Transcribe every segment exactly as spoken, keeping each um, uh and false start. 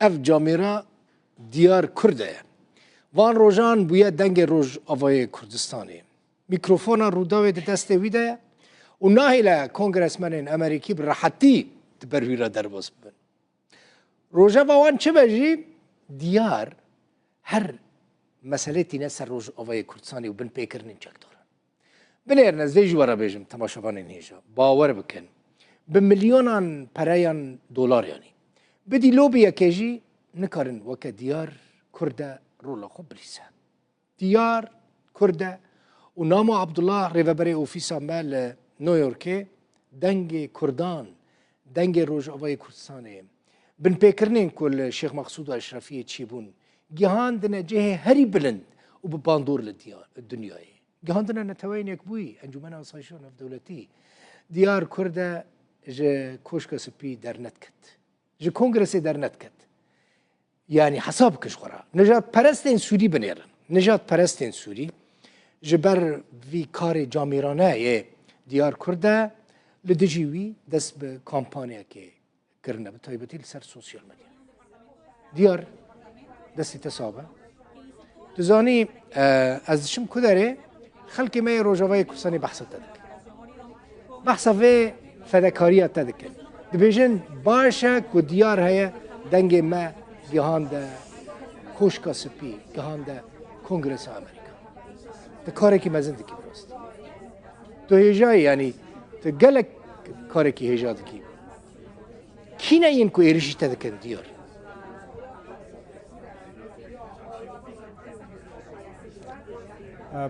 Ev camêra Diyar Kurde ye. Van rojan bûye dengê Rojavayê Kurdistanê. Mîkrofona Rûdawê di destê wî de ye û nahêle kongresmenên Amerîkî bi rehetî di ber wî re derbas bibin. Rojeva wan çi be jî, Diyar her meselê tîne ser Rojavayê Kurdistanê û binpêkirinên çekdaran. Binêrin, ez vê ji we re bêjim, temaşevanên hêja, bawer bikin, bi milyonan pereyan dolar, yanî bidî lobiyekê jî, nikarin weke Diyar Kurde rola xwe bilîse. Diyar Kurde û Namo Abdullah, rêveberê ofîsa me li New Yorkê, dengê Kurdan, dengê Rojavayê Kurdistanê, binpêkirinên ku li Şêx Mexsûd û Eşrefiyê çêbûn, gihandine cihê herî bilind û bi bandor li diya-, dinyayê. Gihandine Neteweyên Yekbûyî, Encûmena Asayişa Navdewletî. Diyar Kurde ji Koşka Spî dernediket. Ji Kongresê dernediket. Yanî hesab bike ji xwe re. Nijadperestên Sûrî binêrin. Nijadperestên Sûrî ji ber vî karê camêrane yê Diyar Kurde li dijî wî dest bi kampanyekê kirine, bi taybetî li ser sosyal medya. Diyar, destê te sax be. Tu zanî, e, ez diçim ku derê, xelkê me yê Rojavayê Kurdistanê behsa te dikin. Behsa vê fedekariya te dikin. Dibêjin, baş e ku Diyar heye, dengê me gihande Koşka Spî, gihande Kongresa Amerîka. Tu karekî mezin dikî bi rastî. Tu hêja yî, yanî tu gelek karekî hêja dikî. Kî ne yên ku êrişî te dikin, Diyar?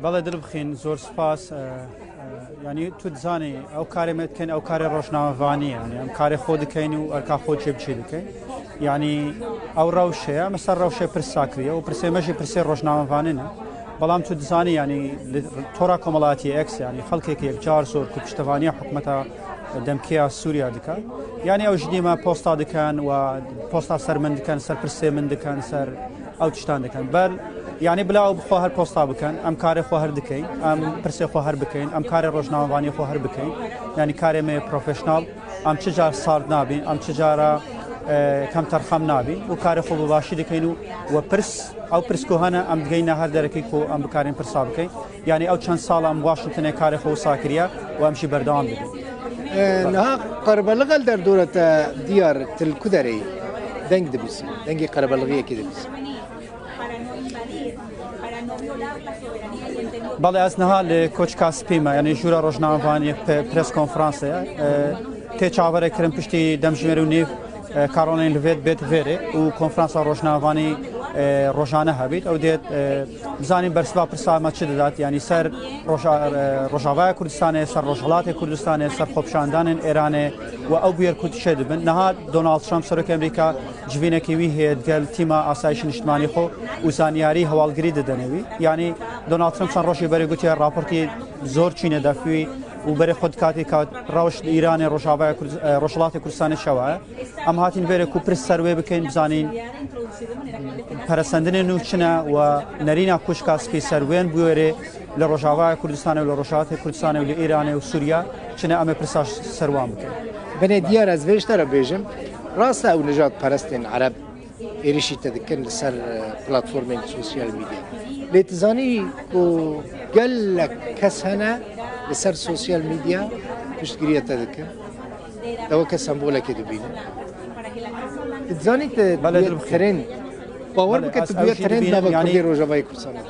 Belê, dil bixîn, zor spas. E, e, yanî tu dizanî, ew karê me dikin, ew karê rojnamevanî ye. Yanî em karê xwe dikeyn û erka xwe çêbiçî dikeyn. Yanî ew rewş heye, me ser rewşê pirs sakiriye û pirsê me jî pirsê rojnamevanî ne. Belam tu dizanî, yanî li tora komelatiyê X, yanî xelkek yekcar zor ku piştevaniya hikûmeta demkê ya Sûriya dike. Yanî ew ji dî me posta dikin û posta ser min dikin, ser pirsê min dikin, ser ew tiştan dikin. Bel, yanî bila ew bi xwe her posta bikin, em karê xwe her dikeyn, em pirsê xwe her bikeyn, em karê rojnamevaniyê xwe her bikeyn. Yanî karê me yê profesyonel, em çi car sard nabîn, em çi cara, e, kemterxem nabîn û karê xwe bi başî dikeyn û we pirs, ew pirs ku hene, em digeyne her derekî ku em bikarîn pirsa bikeyn. Yanî ew çend sal em Washingtonê karê xwe wisa kiriye û em jî berdewam dibin. E, niha qerebelixê li derdora te, Diyar, tu li ku derê yî? Deng dibîsî, dengê qerebelixiyekê dibîsî. Belê, ez niha li Koçka Spî me, yanî jûra rojnamevaniyê, pe-, pres konferansê ye. E, tê çaverê kirin piştî demjimêr û nîv, e, Caroline Levitt bêt vêrê û konferansa rojnamevanî, e, rojane hebît. Ew dê, e, bizanîn bersiva pirsa me çi didat, yanî ser roja-, e, Rojavaya Kurdistanê, ser Rojhilatê Kurdistanê, ser xwepişandanên Êranê û ew bûyer ku dişê dibin. Niha Donald Trump, serokê Amerîka, civînekî wî heye digel tîma asayişê niştimanî xwe û zanyarî hewalgirî didene wî. Yanî Donald Trump çend rojê berê gotiye raportî zor çîne def wî û berê xwe dikatî ka rewş li Îranê, Rojavaya Kurd-, e, Rojhilatê Kurdistanê çawa ye. Em hatîn vêrê ku pirs ser wê bikeyn, bizanîn peresendinên nû çi ne û nerîna Koçka Spî ser wên bûyerê li Rojavaya Kurdistanê û li Rojhilatê Kurdistanê û li Îranê û Sûriya çi ne, em ê pirsa ser wan bikin. Binê Diyar, ez vê ji te re bêjim, rast e ew nijadperestên Ereb êrişî te dikin li ser, e, platformên sosyal medya. Lê tu zanî ku gelek kes hene li ser sosyal medya piştgiriya te dikin. Te weke sembolekê dibînin. Tu dizanî tu Belê, dil bixî. Trend. Bawer Belê, bike, ez tu ew bûye jî trend dibînim, nava yanî Kurdê Rojavayê Kurdistanê.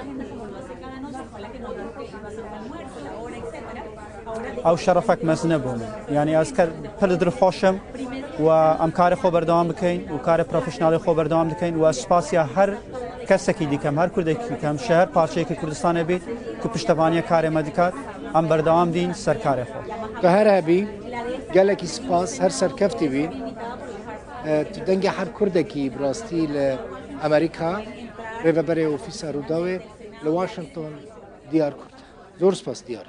Ew şerefek mezin e bo min. Yanî ez ke-, pir li dil xweş im û em karê xwe berdewam bikeyn û karê profesyonelê xwe berdewam dikeyn û ez spasiya her kesekî dikim, her Kurdekî dikim, ji her parçeyekî Kurdistanê bît ku piştevaniya karê me dikat, em berdewam dîn ser karê xwe. Tu her hebî, gelekî spas, her serkeftî bî. E, tu dengê her Kurdekî bi rastî li Amerîka, rêveberê ofîsa Rûdawê li Washington, Diyar Kurd. Zor spas, Diyar.